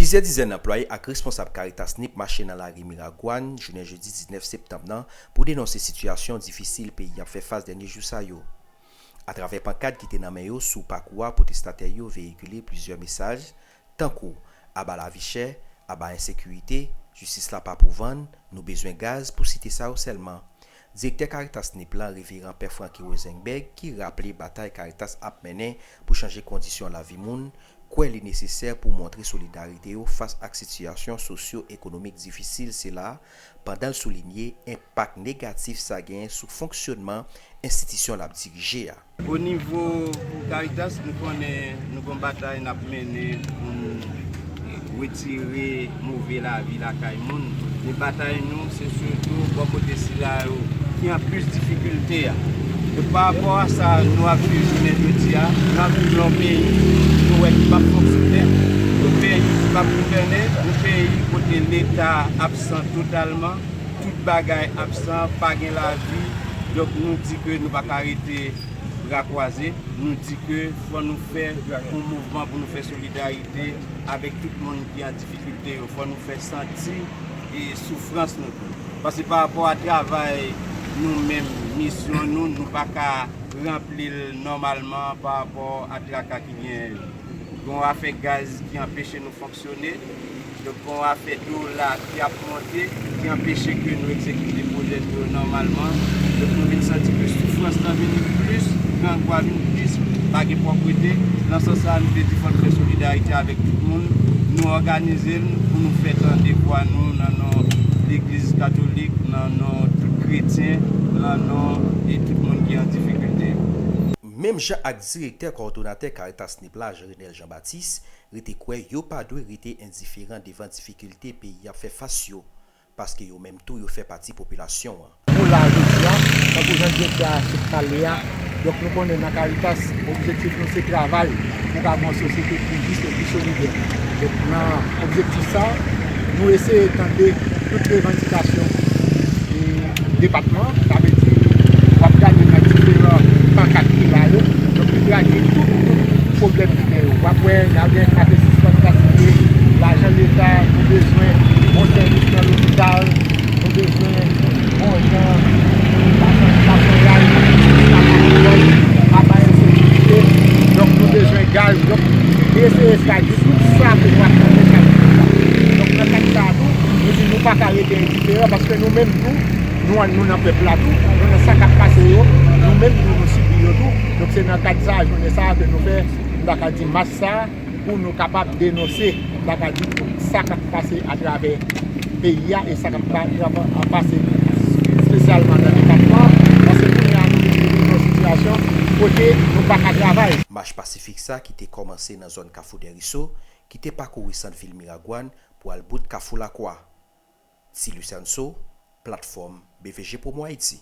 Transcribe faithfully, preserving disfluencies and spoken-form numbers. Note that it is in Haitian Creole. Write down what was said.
Plizyè dizèn anplwaye ak responsab Caritas Nip mache nan lari Miragwàn jounen jedi diznèf septanm nan pou denonse sitiyasyon difisil peyi ap fè fas dènye jou sa yo. Atravè pankad ki te nan men yo sou pakou a, pwotestatè yo veyikile plizyè mesaj, tankou aba lavi chè, aba ensekirite, jistis la pa pou vann, nou bezwen gaz, pou site sa yo sèlman. Direktè Caritas Nip la, Reveran Pè Francky Rosenberg, ki raple batay Caritas ap mennen pou chanje kondisyon lavi moun, kwè li nesesè pou montre solidarite yo fas ak sitiyasyon sosyo-ekonomik difisil sila, pandan l soulinye enpak negatif sa genyen sou fonksyonman enstitisyon l ap dirije a. O nivo Caritas, nou konnen nou gon batay n ap mennen pou n retire move lavi lakay moun. Men batay nou, se sitou bò kote sila yo ki an plis difikilte a. Donk, pa rapò a sa nou ap viv jounen jodi a, nou ap viv nan yon peyi nou wè ki p ap fonksyone, yon peyi ki p ap gouvène, yon peyi kote Leta absan totalman, tout bagay absan, pa gen lavi. Donk, nou di ke nou pa ka rete bra kwaze, nou di ke fò nou fè yon mouvman pou nou fè solidarite avèk tout moun ki an difikilte yo. Fò nou fè santi e soufrans nou tou. Paske pa rapò a travay nou menm, misyon nou, nou pa ka ranpli l nòmalman pa rapò a traka ki genyen yo. Gen yon afè gaz ki anpeche nou fonksyone. Donk, gen yon afè dola ki ap monte, ki anpeche ke nou egzekite pwojè nou yo nòmalman. Donk, nou vin santi ke soufrans lan vin plis, grangou a vin plis, pa gen pwòpte. Nan sans sa a, nou te di fò n fè solidarite avèk tout moun. Nou òganize n pou nou fè tande vwa nou nan non Legliz Katolik, nan non tout kretyen, nan non e tout moun ki an difikilte yo. Menm jan ak direktè kòdonatè Caritas Nip la, Jean Renel Jean Baptiste, rete kwè yo pa dwe rete endiferan devan difikilte peyi ap fè fas yo, paske yo menm tou yo fè pati popilasyon an. Nou la jodi a, tankou jan direktè a sot pale a, donk nou konnen nan Caritas, objektif nou se travay pou ka gen yon sosyete pi jis e pi solidè. Donk nan objektif sa, nou eseye tande tout revandikasyon e depatman, sa vle di w ap gade nan diferan pankat ki la yo, donk li trake tout, tout pwoblèm ki gen yo. W ap wè, n a gen katesiz fantastik, lajan leta, nou bezwen bon sèvis nan lopital, nou bezwen bon jan, lajan, lajan raj, lajan lekòl, apa ensekirite, donk nou bezwen gaz, donk li eseye trake tout sa ke nou ap tande chak jou. Donk nan kad sa a tou, nou di nou pa ka rete endiferan, paske nou menm tou, nou, nou nan pèp la tou, nou nan sa k ap pase yo, nou menm tou, nou sibi yo tou. Donk se nan kad sa a, jounen sa a ke nou fè, m ta ka di mach sa a, pou nou kapab denonse, m ta ka di tout sa k ap pase atravè peyi a e sa k ap pa-, ap pase espesyalman nan depatman an. Paske kounye a, nou vin rive nan yon sitiyasyon kote nou pa ka travay. Mach pasifik sa ki te kòmanse nan zòn Kafou Dèriso, ki te pakouri sant vil Miragwàn pou al bout Kafou Lakwa. Ti Lucianso, platfòm B V G Promo Haïti.